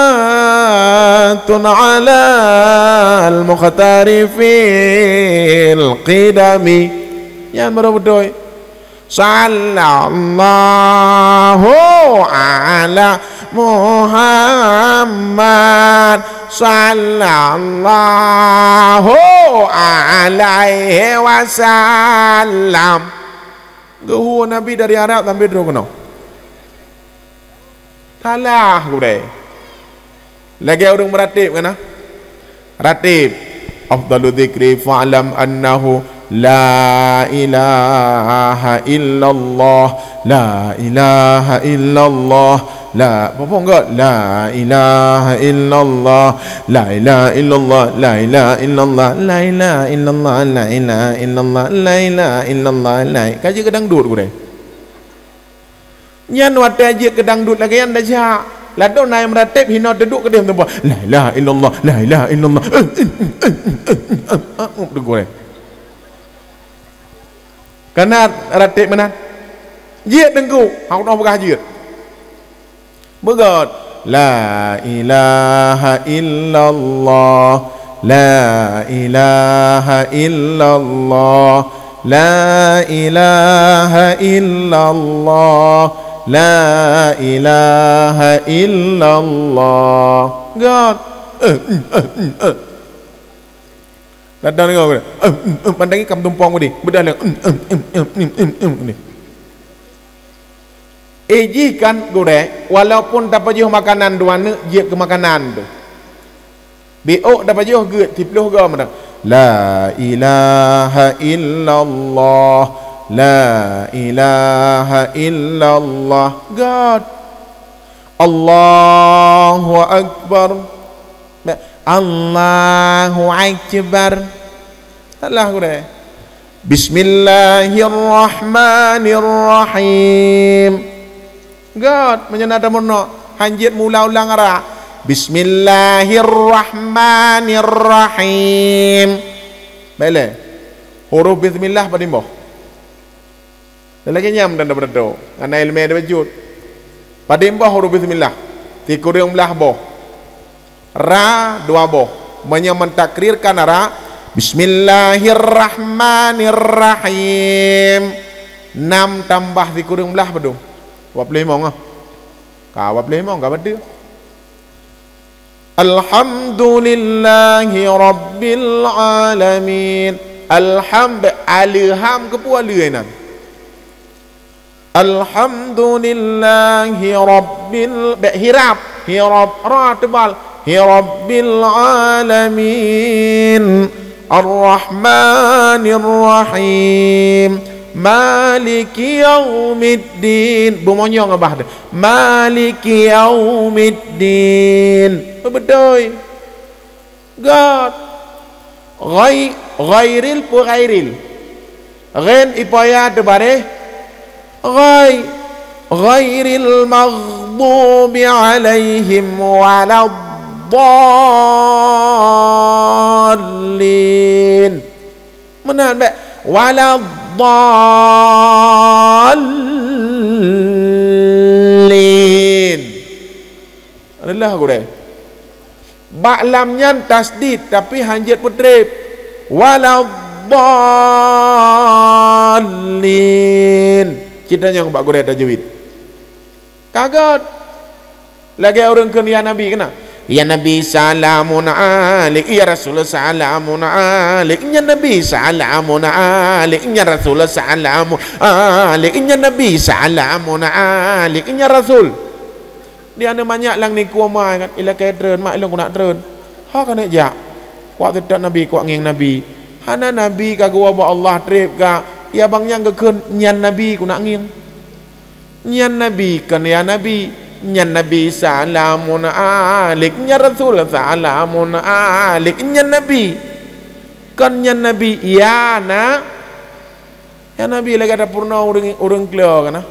alal mukhtari fil qidami. Nyan baru beutôi. Sallallahu ala Muhammad. Sallallahu alaihi wasallam. Geuhue Nabi dari Arab sampai droe keunoe. Salah gurée. Lagée ureuëng meuratib kan? Ratib. Afdalu dzikri fa'lam annahu la ilaha illallah, la ilaha illallah, la, apa pun kot? La ilaha illallah, la ilaha illallah, la ilaha illallah, la ilaha illallah, la ilaha illallah, la ilaha illallah, la. Ka jeuet keu dangdut gurée. Nyan watée jeuet keu dangdut lagée nyan dah jak. Ladôm na nyang meuratib hinoe teuduek keudeh meutumpah. La ilaha illallah, la ilaha illallah. Teugurée. Kana ratib meunan. Jeuet teungku, hana peugah jeuet. Beugét. La ilaha illallah, la ilaha illallah, la ilaha illallah, la ilaha illallah. Gét. Ladôm deungoe. Pandangi kam tumpong tadi. Beudôh lé. Eh, jih kan gurée, walaupun tapajoh makanan dua neuk jeuet keu makanan tu. Biôk tapajoh geuet siplôh goe meunan. La ilaha illallah, la ilaha illallah. Gét. Allahu akbar. Allahu akbar. Salah gurée. Bismillahirrahmanirrahim. Gét, meunyoe na tameurunoe, hanjeuet mula ulang ara. Bismillahirrahmanirrahim. Bèk lé. Huruf bismillah padum boh? Lagée nyan dan beureudoe, ngon iéleumé deuh beujeuet. Padum boh huruf bismillah? Sikureueng blah boh. Ra dua boh. Meunyoe meutakrirkan ra, bismillahirrahmanirrahim. Nam tambah sikureueng blah padum? Dua ploh limong ah. Ka dua ploh limong ka padum? Alhamdulillahi rabbil alamin. Alham, bèk aleuham keupeue aleuh inan. Alhamdulillahi rabbil, bèk hirab, hirab, ra teubal, hi rabbil alamin, arrahmanirrahim, maliki yaumiddin. Beumonyong babah deuh. Maliki yaumiddin. Beutôi. Gét. Ghai-, ghairil peue ghairil? Ghain ipaya teubaréh. Ghai-, ghairil maghdubi alaihim waladdallin. Meunan bèk. Waladdallin. Adalah gurée. Bak lam nyan tasdid, tapi hanjeuet peutreb. Waladdallin. Cit tanyong bak gurée tajwid. Ka gét. Lagée ureuëng kheun ya Nabi keunan. Ya Nabi salamun alaik, ya Rasul salamun alaik, ya Nabi salamun alaik, ya Rasul salamun alaik, ya Nabi salamun alaik, ya Rasul. Di aneuk manyak lam nikua ma kan, ilakée treun, mak lôn keuneuk treun. Ha keuneuk jak. Kuat teutab Nabi, kuat ngieng Nabi. Hana Nabi ka geuwoe bak Allah treb ka, ya bang nyang geukheun nyan Nabi keuneuk ngieng. Nyan Nabi kon ya Nabi, nyan Nabi salamun alaik, nyan Rasul salamun alaik, nyan Nabi. Kon nyan Nabi, ya na, ya Nabi lagée tapeurunoe ureuëng, ureuëng klo kana.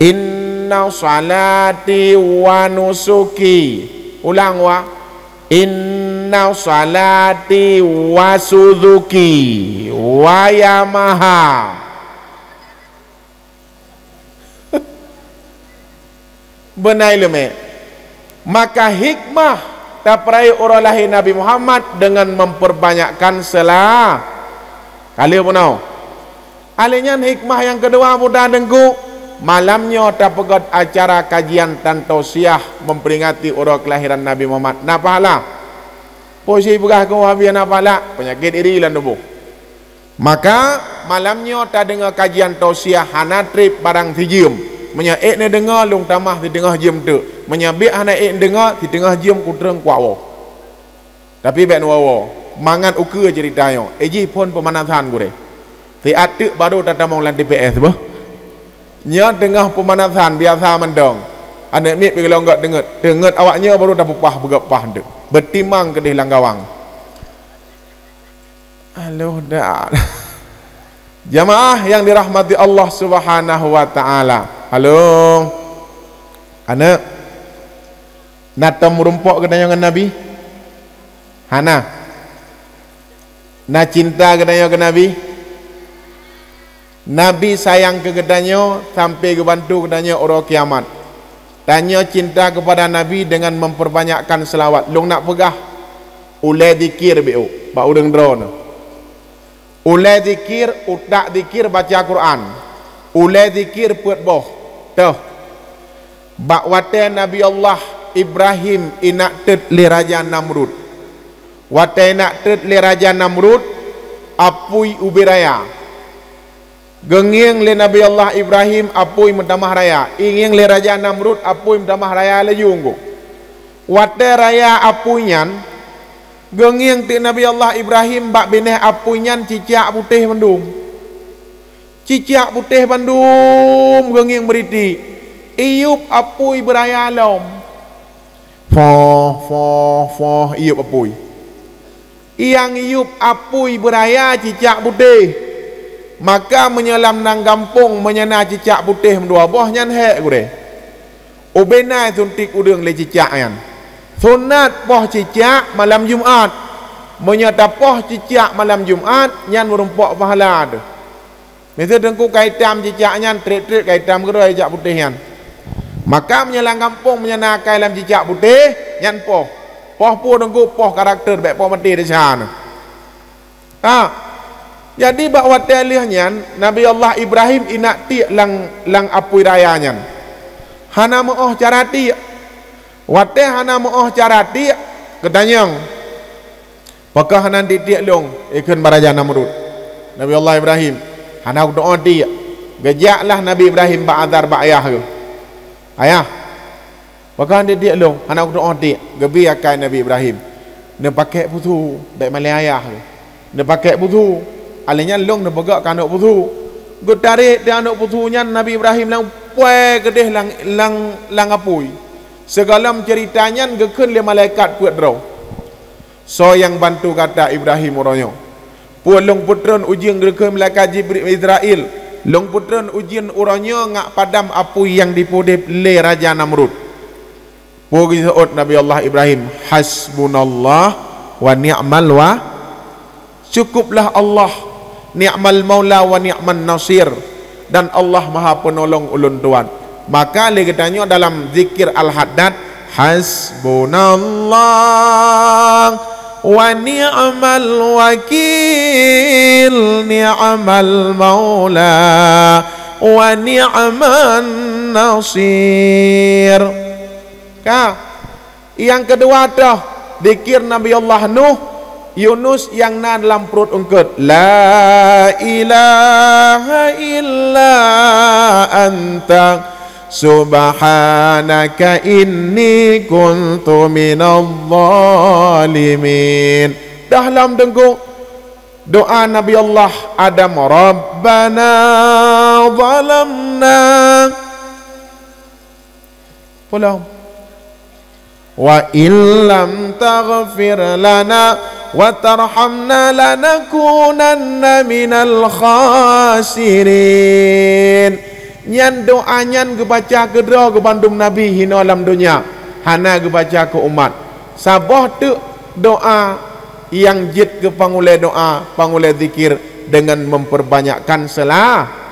Inna salati wa nusuki. Ulang wa. Inna salati wa suzuki wa Yamaha. Beunai leumé. Maka hikmah tapeurayeuk uroe lahé Nabi Muhammad deungon memperbanyakkan sela-, ka lheueh bunoe. Alèh nyan hikmah nyang keudua buta teungku, malam nyoe tapeugét acara kajian tan tausiah memperingati uroe kelahiran Nabi Muhammad. Na pahala. Peue si peugah keu Wahabi na pahala? Peunyakét iri lam tuboh. Maka, malam nyoe tadeungoe kajian tausiah hana treb barang sijeuem. Meunyoe ék neudeungoe, lôn tamah siteungoh jeuem teuk. Meunyoe bék hana ék neudeungoe, siteungoh jeuem kutrön kuwoe. Tapi bék neuwoe-woe, mangat ukeue ceurita nyoe. Eh jih phon peumanasan gurée. Siat teuk barô tatamong lam T P S beuh. Nyoe teungoh peumanasan biasa mantong. Aneuk miet pih geulong gét teungeut. Teungeut awak nyoe barô tapeupah beugét pah teuk. Beutimang keudeh lam gawang. Halo, dak. Jamaah yang dirahmati Allah Subhanahu wa Ta'ala. Halo. Aneuk. Na tom meurumpok geutanyoe ngon Nabi? Hana. Na cinta geutanyoe keu Nabi? Nabi sayang keu geutanyoe sampai geubantu geutanyoe uroe kiamat. Tanyoe cinta keupada Nabi deungon memperbanyakkan seulawat. Lôn nak peugah, ulée zikir biôh bak ureuëng droeneuh. Ulée zikir, utak zikir baca Quran. Ulée zikir peuet boh. Toh. Bak watée Nabi Allah Ibrahim inak teuet lé Raja Namrud. Watée inak teuet lé Raja Namrud, apui ubé raya. Geungieng lé Nabi Allah Ibrahim apui meutamah raya. Ingieng lé Raja Namrud apui meutamah raya laju. Watée raya apui nyan, geungieng teuk Nabi Allah Ibrahim bak binéh apui nyan cicak putéh mandum. Cicak putéh bandum geungieng meuriti. Iyup apui beuraya lom. Foh, foh, foh, iyup apui. Nyang iyup apui beuraya cicak putéh. Maka meunyoe lam nan gampông meunyoe na cicak putéh meudua boh nyan hék gurée. Ubé na suntik ureuëng lé cicak nyan. Sunat poh cicak malam Jumat. Meunyoe tapoh cicak malam Jumat, nyan meurumpok pahala teuh. Miseue teungku ka itam cicak nyan, trét-trét ka itam keudroe cicak putéh nyan. Maka meunyoe lam gampông meunyoe na akai lam cicak putéh, nyan poh. Poh peue teungku, poh karakter, bék poh maté desya nyan. Ha. Jadi bak watée lheueh nyan, Nabi Allah Ibrahim inak tiek lam, lam apui raya nyan. Hana meuoh cara tiek. Watée hana meuoh cara tiek, geutanyong, "Pakon hana tiek-tiek lôn?" ikheun bak Raja Namrud. Nabi Allah Ibrahim, "Hana kutuoh tiek." Geujaklah Nabi Ibrahim bak azar bak ayah geuh. "Ayah, pakon hana tiek-tiek lôn, hana kutuoh tiek?" Geubi akai Nabi Ibrahim. "Neupakék pusu, bék malée ayah." Neupakék pusu. Alèh nyan lôn neupeugah keu aneuk pusu. Geutarek teuh aneuk pusu nyan Nabi Ibrahim lam puai keudeh lam, lam, lam apui. Sigohlom ceurita nyan geukheun lé malaikat peuet droe. Soe nyang bantu gata Ibrahim uroe nyoe? Peue lôn peutreun ujeuen geukheun malaikat Jibril Israel. Lôn peutreun ujeuen uroe nyoe ngat padam apui nyang dipeudeb lé Raja Namrud. Peue geuseuôt Nabi Allah Ibrahim, "Hasbunallah wa ni'mal wa-," cukuplah Allah, "ni'mal maula wa ni'man nasir," dan Allah Maha Penolong ulôn tuan. Maka lé geutanyoe dalam zikir Al-Haddad, "Hasbunallah wa ni'mal wakil, ni'mal maula wa ni'man nasir." Ka. Nyang keudua toh, zikir Nabi Allah Nuh, Yunus nyang na dalam pruet eungkôt. La ilaha illa anta subhanaka inni kuntu minadh dhalimin. Dah lom teungku, doa Nabi Allah Adam, Rabbana zalamna. Pulang. Wa illam taghfir lana wa tarhamna lanakunanna minal khasirin. Nyan doa nyan geubaca keudroe keu bandum nabi hinoe lam donya, hana geubaca keu umat. Saboh teuk doa nyang jeuet keu pangulée doa, pangulée zikir deungon memperbanyakkan sela-,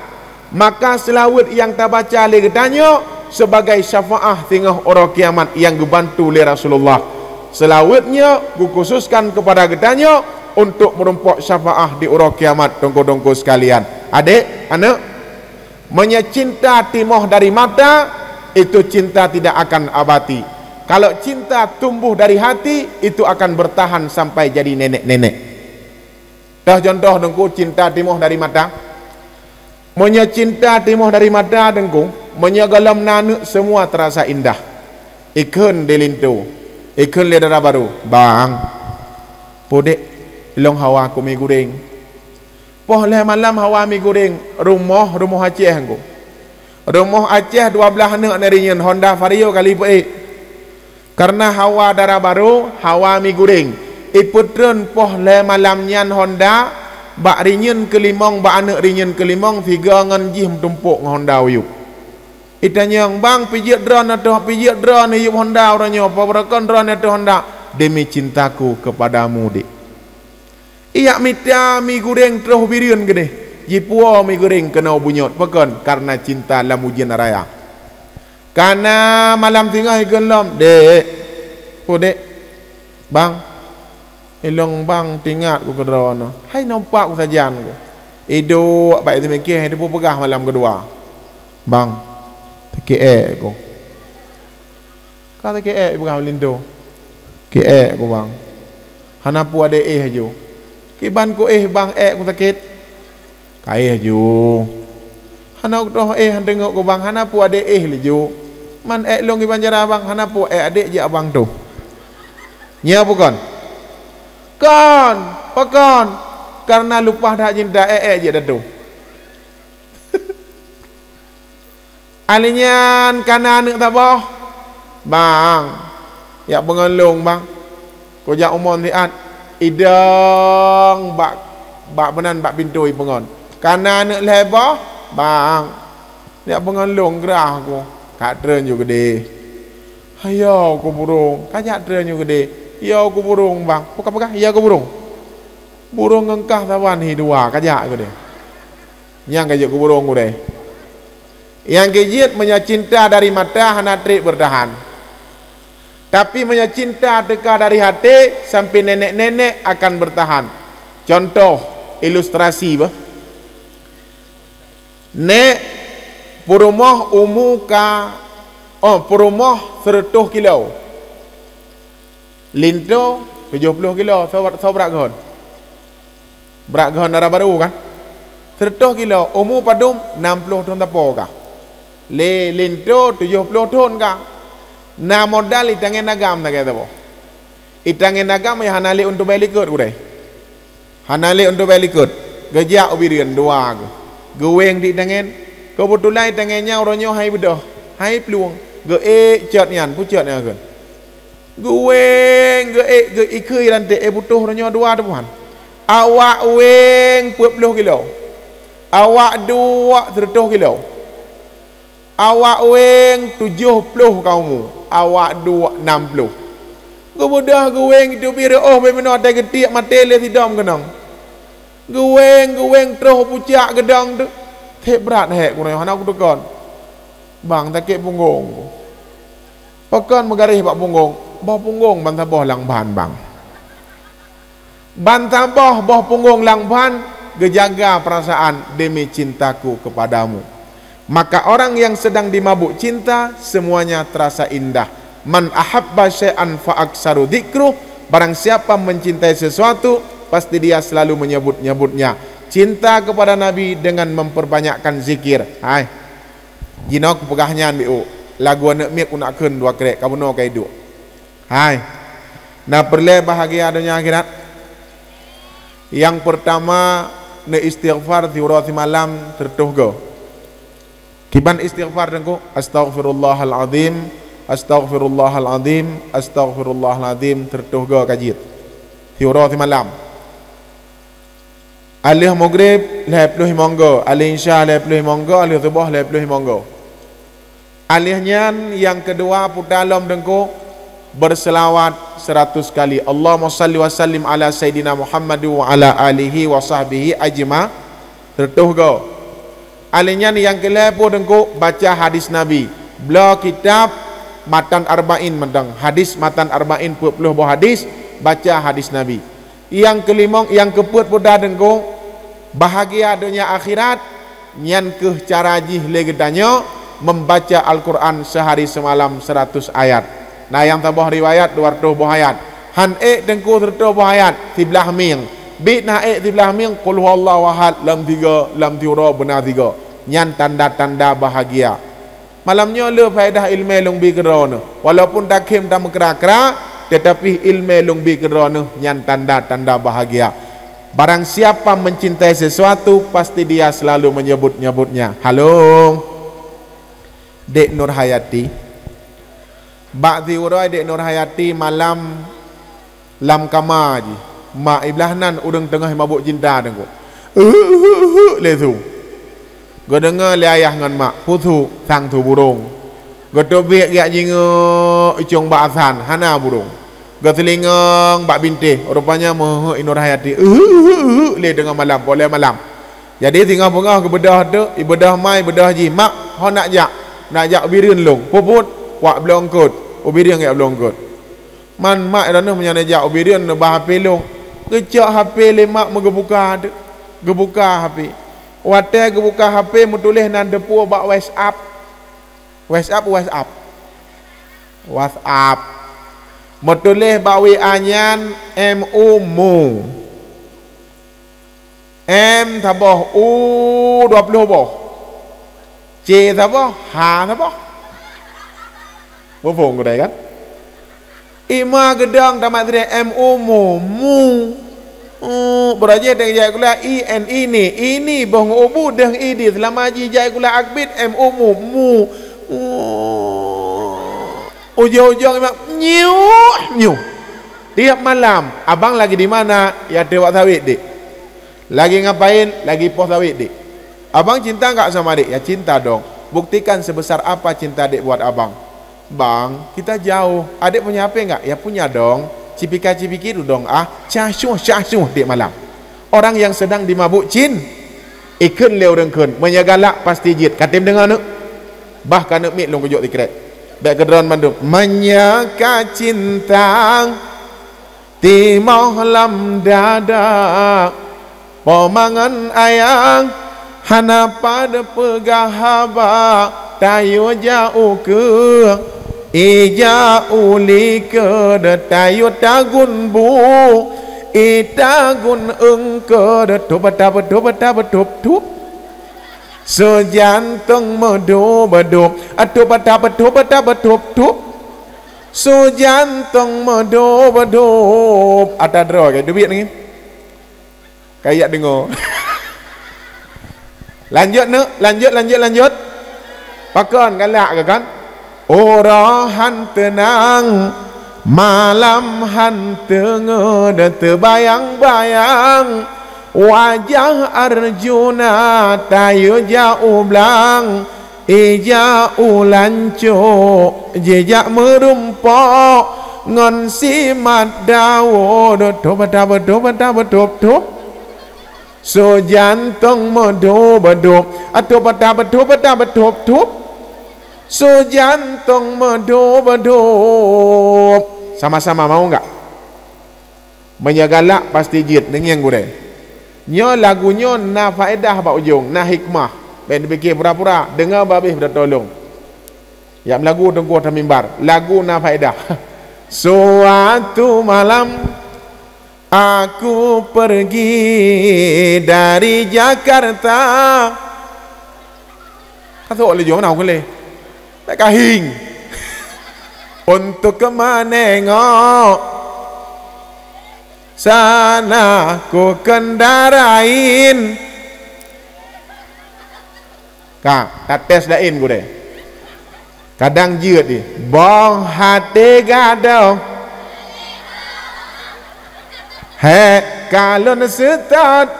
Maka seulaweuet nyang tabaca lé geutanyoe sebagai syafaah singoh uroe kiamat nyang geubantu lé Rasulullah. Seulaweuet nyoe geukhususkan keupada geutanyoe untuk meurumpok syafaah di uroe kiamat, teungku-teungku sekalian. Adék, aneuk, meunyoe cinta timoh dari mata, itu cinta tidak akan abadi. Kalau cinta tumbuh dari hati, itu akan bertahan sampai jadi nenek-nenek. Toh contoh, teungku, cinta timoh dari mata. Meunyoe cinta timoh dari mata, teungku, meunyoe gohlom na aneuk, semua terasa indah. Ikheun di linto, ikheun lé dara barô, "Bang, peue dék, ilong hawa keu mi guréng." Poh lhée malam hawa mi guréng, rumoh, rumoh Aceh, teungku. Rumoh Aceh dua blaih aneuk nari nyan, Honda Vario kali peuék. Kareuna hawa dara barô, hawa mi guréng. Ipeutreun poh lhée malam nyan Honda bak rinyeun keulimong, bak aneuk rinyeun keulimong, sigoe ngon jih meutumpok ngon Honda u yup. Itanyong, "Bang, pijeuet droeneuh toh, pijeuet droeneuh yup Honda uroe nyoe, peue beurakon droeneuh toh Honda?" "Demi cintaku kepadamu, Dek." Ijak mita mi guréng troh bireuen keudeh. Jipuwoe mi guréng keunoe bunyot. Pakon? Kareuna cinta lam ujeuen raya. Kana malam singoh ikheun lom, "Dek, peue dék, Bang, ilong Bang teuingat ku keudroeneuh. Hai nompak ku sajan ku. Iduek bak teumiké, hai teupeue peugah malam keudua. Bang, teukiek ék ku." Ka teukiek ék peugah linto. "Kiek ék ku, Bang. Hana peue adék éh ju. Kiban ku éh, Bang, ék ku sakét." "Ka éh ju." "Hana troh éh, han teungoh ku, Bang. Hana peue adék éh laju. Man ék lôn kiban cara, Bang. Hana peue, ék adék jak Bang toh." Nyoe bukon? Kon, pakon? Kareuna lupah that cinta, ék-ék jeuet datu. Alèh nyan kana aneuk saboh, "Bang, jak peungon lôn, Bang. Kujak umon siat, idong bak, bak meunan bak pintoe ipeungon." Kana aneuk lhèe boh, "Bang, jak peungon lôn, grah ku." "Ka treun ju keudeh." "Hayo ku burông, kajak treun ju keudeh." "Yo ku burông, Bang." Peugah-peugah, "Yo ku burông." Burông ngon kah saban hi dua, kajak keudeh. Nyang ka jeuet ku burông keudeh. Nyang keujeuet, meunyoe cinta dari mata hana trép beurtahan. Tapi meunyoe cinta teuka dari até, sampai nenek-nenek akan beurtahan. Contoh, ilustrasi bah. Nék peurumoh umu ka, oh, peurumoh seureutôh kilo. Linto tujoh ploh kilo, soe, soe brat geuhon? Brat geuhon dara barô kan? Seureutôh kilo, umu padum nam ploh thon sapo ka. Lé linto tujoh ploh thon ka. Na modal itangen agam sagai saboh. Itangen agam ya hana lé untuk bèe likot gurèe. Hana lé untuk bèe likot. Geujak u Bireuen dua geuh. Geuwéng di itangen. Keubeutulan itangen nyan uroe nyoe hai beudôh, hai plueng. Geuék cot nyan, pucot nyan kheun. Geuwéng, geuék, geuikheue ranté, éh, butôh uroe nyoe dua teupeuhan. Awak wéng peuet ploh kilo. Awak duek seureutôh kilo. Awak wéng tujoh ploh ka umu, awak duek nam ploh. Geubeudôh geuwéng teubiet reuôh bak meunoe, watèe geutiek maté lé sidom keunong. Geuwéng, geuwéng troh pucak geudong teuk. Sép brat hék keunoe hana kuteukon. Bang, sakét punggông. Pakon meugaréh bak punggông? Boh punggông ban saboh lam ban, Bang. Ban saboh boh punggông lam ban, geujaga peurasaan demi cintaku keupadamu. Maka orang yang sedang dimabuk cinta, semuanya terasa indah. "Man ahabba syai'an fa aktsaru dzikruh," barang siapa mencintai sesuatu, pasti dia selalu menyebut-nyebutnya. Cinta kepada Nabi dengan memperbanyakkan zikir. Hai. Jinoe kupeugah nyan, biu. Lagu aneuk miet ku nak kheun dua krek, ka bunoe ka iduek. Hai. Na peureulée bahagia donya akhirat? Nyang peurtama, neuistighfar siuroe simalam sireutoh goe. Kiban istighfar Teungku? Astaghfirullahal azim, astaghfirullahal azim, astaghfirullahal azim, sireutoh goe ka jeuet. Siuroe simalam. Alheuh Maghrib lhée ploh limong goe, alheuh Isya lhée ploh limong goe, alheuh Suboh lhée ploh limong goe. Alheuh nyan nyang keudua puta lom Teungku, berselawat seratus kali. Allahumma shalli wa sallim ala Sayyidina Muhammad wa ala alihi wa sahbihi ajma-, sireutoh goe. Alheuh nyan nyang keulhée ploh Teungku, baca hadis Nabi. Bloe kitab Matan Arba'in mantong, hadis Matan Arba'in peuet ploh boh hadis, baca hadis Nabi. Nyang keulimong, nyang keupeuet puta Teungku, bahagia donya akhirat, nyan kheueh cara jih lé geutanyoe, membaca Al-Quran sehari semalam seratus ayat. Na nyang saboh riwayat dua reutôh boh ayat. Han ék Teungku sireutoh boh ayat, siblaih mieng. Bit na ék siblaih mieng, Qul huwallahu ahad lam tiga, lam tiga beuna tiga. Nyan tanda-tanda bahagia. Malam nyoe le faedah ileumé lôn bi keudroe neuh. Walaupun takhém tameukra-kra, tetapi ileumé lôn bi keudroe neuh nyan tanda-tanda bahagia. Barang siapa mencintai sesuatu, pasti dia selalu menyebut-nyebutnya. Halo. Dek Nurhayati. Bak siuroe Dek Nurhayati malam lam kama jih. Mak iblah nan ureuëng teungoh mabök cinta Teungku. Uhu, uhu, uhu, lé su. Geudeungoe lé ayah ngon mak, peue su, sang su burông. Geuteubiet geujak jingeuk icong bak asan, hana burông. Geuseulingong bak bintéh, rupanya meuheuheuek i Nurhayati. Uhu, uhu, uhu, lé teungoh malam, polée malam. Jadi singoh beungoh geubeudôh teuk, ibeudôh mai, ibeudôh jih, "Mak, ho nak jak, nak jak u Bireuen lôn." "Peue buet?" "Wak bloe eungkôt." "U Bireuen jak bloe eungkôt." Man mak droeneuh meunyoe neujak u Bireuen neuba H P lôn. Geucok H P lé mak meugeubuka teuk. Geubuka H P. Watée geubuka H P meutuléh nan teupeue bak WhatsApp. WhatsApp, WhatsApp. WhatsApp. Meutuléh bak W A nyan M U mu. M saboh, U dua ploh boh. C saboh, H saboh. Muphom keudai kan? Ima geudong tamat sideh M U mu, mu. Uh, beurajih teuh jai gula I N ini, ini boh ngon ubu deuh idi selama jih jai gula akbit M U mu, mu. Uh, ujong-ujong ima nyiuh, nyiuh. Tiap malam, "Abang lagi di mana?" "Ya, teuwak sawit, Dek." "Lagi ngapain?" "Lagi poh sawit, Dek." "Abang cinta nggak sama Dek?" "Ya, cinta dong." "Buktikan sebesar apa cinta Dek buat Abang." "Bang, kita jauh. Adek punya H P nggak?" "Ya, punya dong. Cipika-cipiki tu dong ah. Syah syuh, syah syuh tiap malam." Orang yang sedang dimabuk cin, ikheun lé ureuëng kheun, meunyoe galak pasti jeuet. Katem deungoe neuk. Bah ka neuk miet lôn kujok sikrek. Bék keudroe bandum. Meunyoe ka cinta, timoh lam dada, po mangan ayang, hana pat peugah haba, tayue jak ukeue, ija u likot, tayue tagun bu, itagun eungkot, tup, tup, tup, tup, tup, tup. Seujantong meudub-dub, tup, tup, tup, tup, tup, tup. Su jantong meudub-dub. Ata droe ka dubiet ngi. Kayak deungoe. Lanjut neuk, lanjut, lanjut, lanjut. Pakon galak ke kan? Uroe han teunang, malam han teungeut, teubayang-bayang wajah Arjuna tayue jak u blang. Ija u lancok, jijak meurumpok ngon simat Daud. Tup, tup, tup, tup, tup, tup. Su jantong meudub-dub, tup, tup, tup, tup, tup, tup. Su jantong meudub-dub. Sama-sama mau enggak? Meunyoe galak pasti jeuet, neungieng gurée. Nyoe lagu nyoe na faedah bak ujong, na hikmah. Bék neupike pura-pura, deungoe babeh beutulông. Jak meulagu teungku atas mimbar. Lagu na faedah. Suatu malam aku pergi dari Jakarta. Ka sok laju meunan ku lé. Bèk kahing. Untuk menengok sana ku kendarain. Ka, tates laén gurèe. Kadang jeuet di. Boh até gadôh. Hék ka lôn seutôt.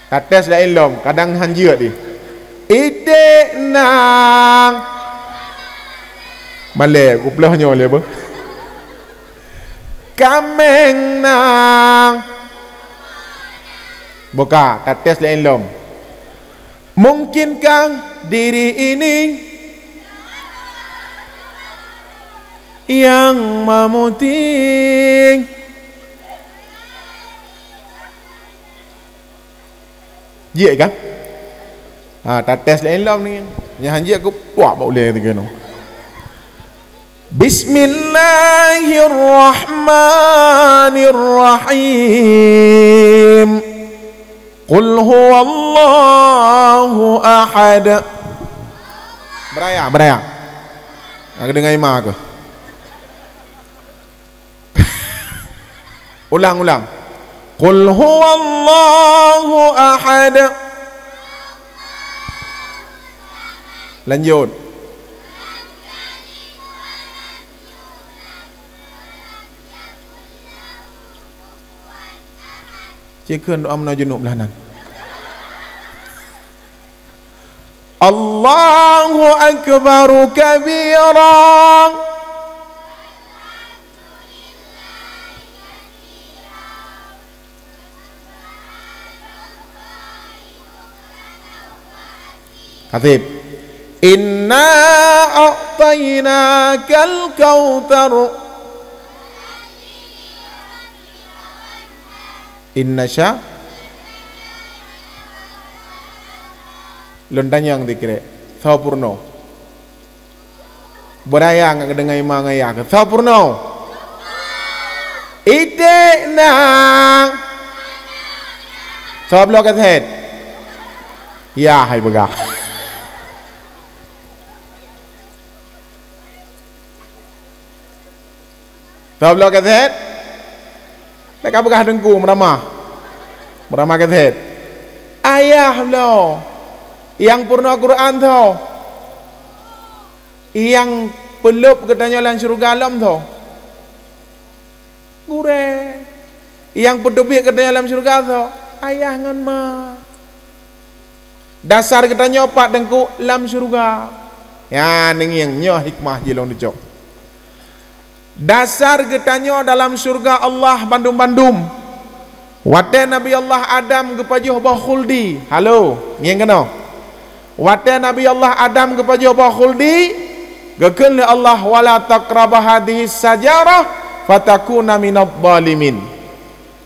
Tates laén lom, kadang han jeuet di. Idék nang. Malèe, kuploh nyoe lé beuh. Kaméng nang. Buka, tates laén lom. Mungkinkah diri ini yang memutih? Jeuet kan? Ha, tates laén lom ni. Nyang han jeuet ku puak bak ulèe teuka nyoe. Bismillahirrahmanirrahim. Qul huwallahu ahad. Beuraya, beuraya. Nak deungo imam aku. Ulang, ulang. Qul huwallahu ahad. Lanjut. Cit kheun doa meunan junub lah nan. Allahu akbaru kabira. Kaseb. Inna a'tainakal kautsar. Inna sya-, lôn tanyong dikirek. Soe peurunoe? Beuraya ngon geudeungoe ma ngon yah keu soe peurunoe? Idék nang. Soe bloe kaset? Yah hai peugah. Soe bloe kaset? Bèk kapeugah teungku meuramah. Meuramah kaset. Ayah bloe. Nyang peurunoe Quran soe? Nyang peulôb geutanyoe lam syeuruga lom soe? Gurèe. Nyang peuteubiet geutanyoe lam syeuruga soe? Ayah ngon ma. Dasar geutanyoe pat teungku? Lam syeuruga. Nyan, neungieng, nyoe hikmah jih lôn teucok. Dasar geutanyoe dalam syeuruga Allah bandum-bandum. Watèe Nabi Allah Adam geupajoh boh khuldi, halo, ngieng keunoe. Watèe Nabi Allah Adam geupajoh boh khuldi, geukheun lé Allah, "Wala taqraba hadhihi syajarah fatakuna minadh dhalimin."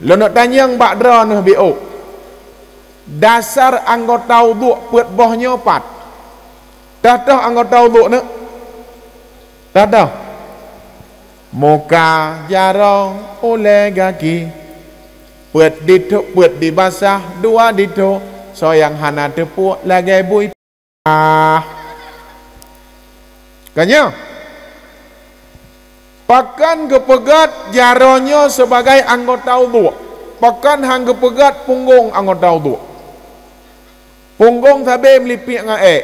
Lôn neuk tanyong bak droeneuh biôk. Dasar anggota uduk peuet boh nyoe pat? Toh-toh anggota uduk neuk? Toh-toh. Muka, jaroe, ulèe gaki. Peuet ditho-, peuet dibasah, dua ditho. Soe nyang hana teupok lagèe bui. Ah. Ka nyoe. Pakon geupeugöt jaroe nyoe sebagai anggota uduk? Pakon han geupeugöt punggong anggota uduk? Punggong sabé meulipiek ngon èk.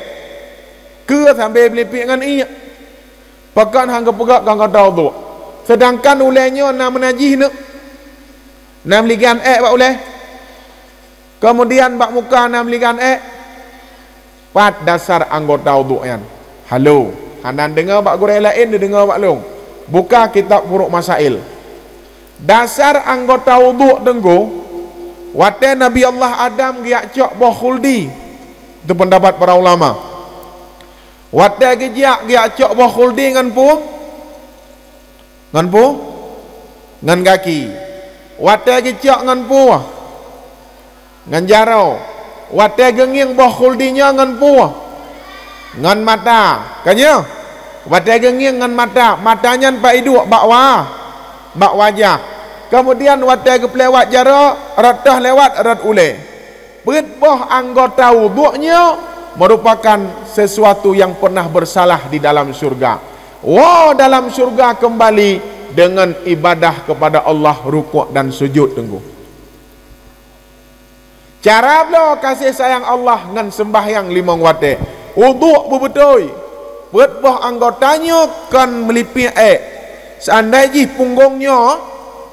Keue sabé meulipiek ngon iek. Pakon han geupeugöt keu anggota uduk? Seudangkan ulèe nyoe na meunajih neuk. Na meuligan èk bak ulèe. Keumudian bak muka na meuligan èk. Pat dasar anggota uduk nyan? Halo, hana neudeungoe bak gurèe laén, neudeungoe bak lôn. Buka kitab Furuq Masail. Dasar anggota uduk teungku, watèe Nabi Allah Adam geujak cok boh khuldi. Itu pendapat para ulama. Watèe geujak, geujak cok boh khuldi ngon peue? Ngon peue? Ngon gaki. Watèe geucok ngon peue? Ngon jaroe. Watèe geungieng boh khuldi nyoe ngon peue? Ngon mata, ka nyoe. Watée geungieng ngon mata, mata nyan bak iduek, bak wa-, bak wajah. Kemudian watée geupeulewat jaroe, rot toh lewat rot ulée. Peuet boh anggota uduk nyoe merupakan sesuatu yang pernah bersalah di dalam syurga. Woe dalam syurga kembali dengan ibadah kepada Allah, rukuk dan sujud, teungku. Cara bloe kasih sayang Allah ngon sembahyang limong watée. Uduk beubeutôi. Peuet boh anggota nyoe kon meulipie ék. Seandai jih punggong nyoe,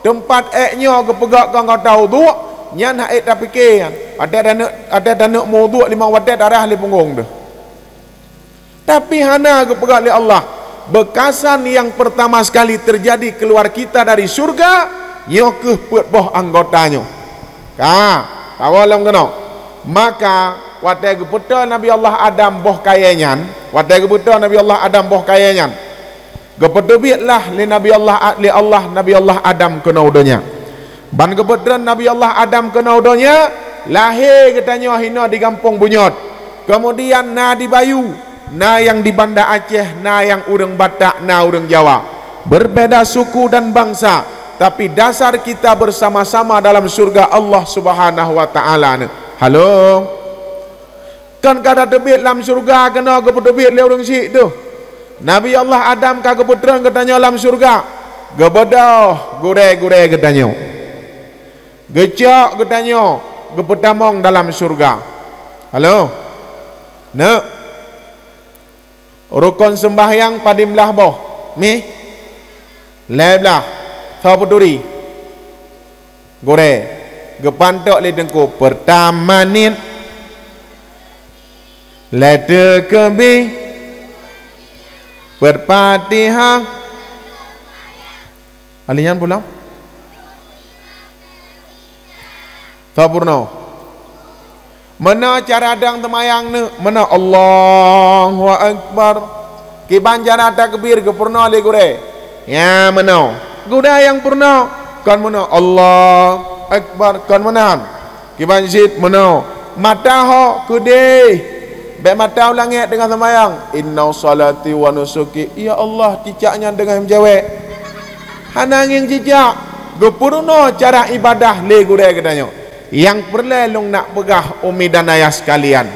teumpat ék nyoe geupeugah keu anggota uduk, nyan hana ék tapike nyan. Watée taneuk, watée taneuk meuuduk limong watée tarah lé punggong teuh. Tapi hana geupeugah lé Allah, beukasan yang pertama sekali terjadi keluar kita dari syurga, nyoe kheueh peuet boh anggota nyoe. Ka, tawoe lom keunoe. Maka, watée geupeuteu Nabi Allah Adam boh kayée nyan, watée geupeuteu Nabi Allah Adam boh kayée nyan, geupeuteubiet lah lé Nabi Allah, lé Allah Nabi Allah Adam keunoe donya. Ban geupeutreun Nabi Allah Adam keunoe donya, lahé geutanyoe hinoe di gampông bunyot. Kemudian na di Bayu, na nyang di Banda Aceh, na nyang ureuëng Batak, na ureuëng Jawa. Berbeda suku dan bangsa, tapi dasar kita bersama-sama dalam syurga Allah Subhanahu wa Taala nyoe. Halo. Kan ka tateubiet lam syurga keunoe geupeuteubiet lé ureuëng syiek teuh. Nabi Allah Adam ka geupeutreun geutanyoe lam syurga. Geubeudôh gurée-gurée geutanyoe. Geucok geutanyoe geupeutamong dalam syurga. Halo? Neuk. Rukon seumbahyang padum blaih boh? Mih? Lhée blaih. Soe peuturi? Gurée. Geupantok lé teungku, peurtama niet, lhée teukeubih, peuet Fatihah. Ahli nyan pulang. Soe peurunoe? Meunoe cara dong teumayang neuk, meunoe Allahu Akbar. Kiban cara takbir geupeurunoe lé gurée. Nya meunoe. Gurée nyang peurunoe, kon meunoe Allahu Akbar, kon meunan. Kiban cit meunoe. Mata ho keudeh. Bék mata u langét deungon seumayang. Inna salati wa nusuki. Ya Allah, cicak nyan deungon meujaweub. Hana ngieng cicak. Geupeurunoe cara ibadah lé gurée geutanyoe. Nyang peureulée lôn nak peugah umi dan ayah sekalian,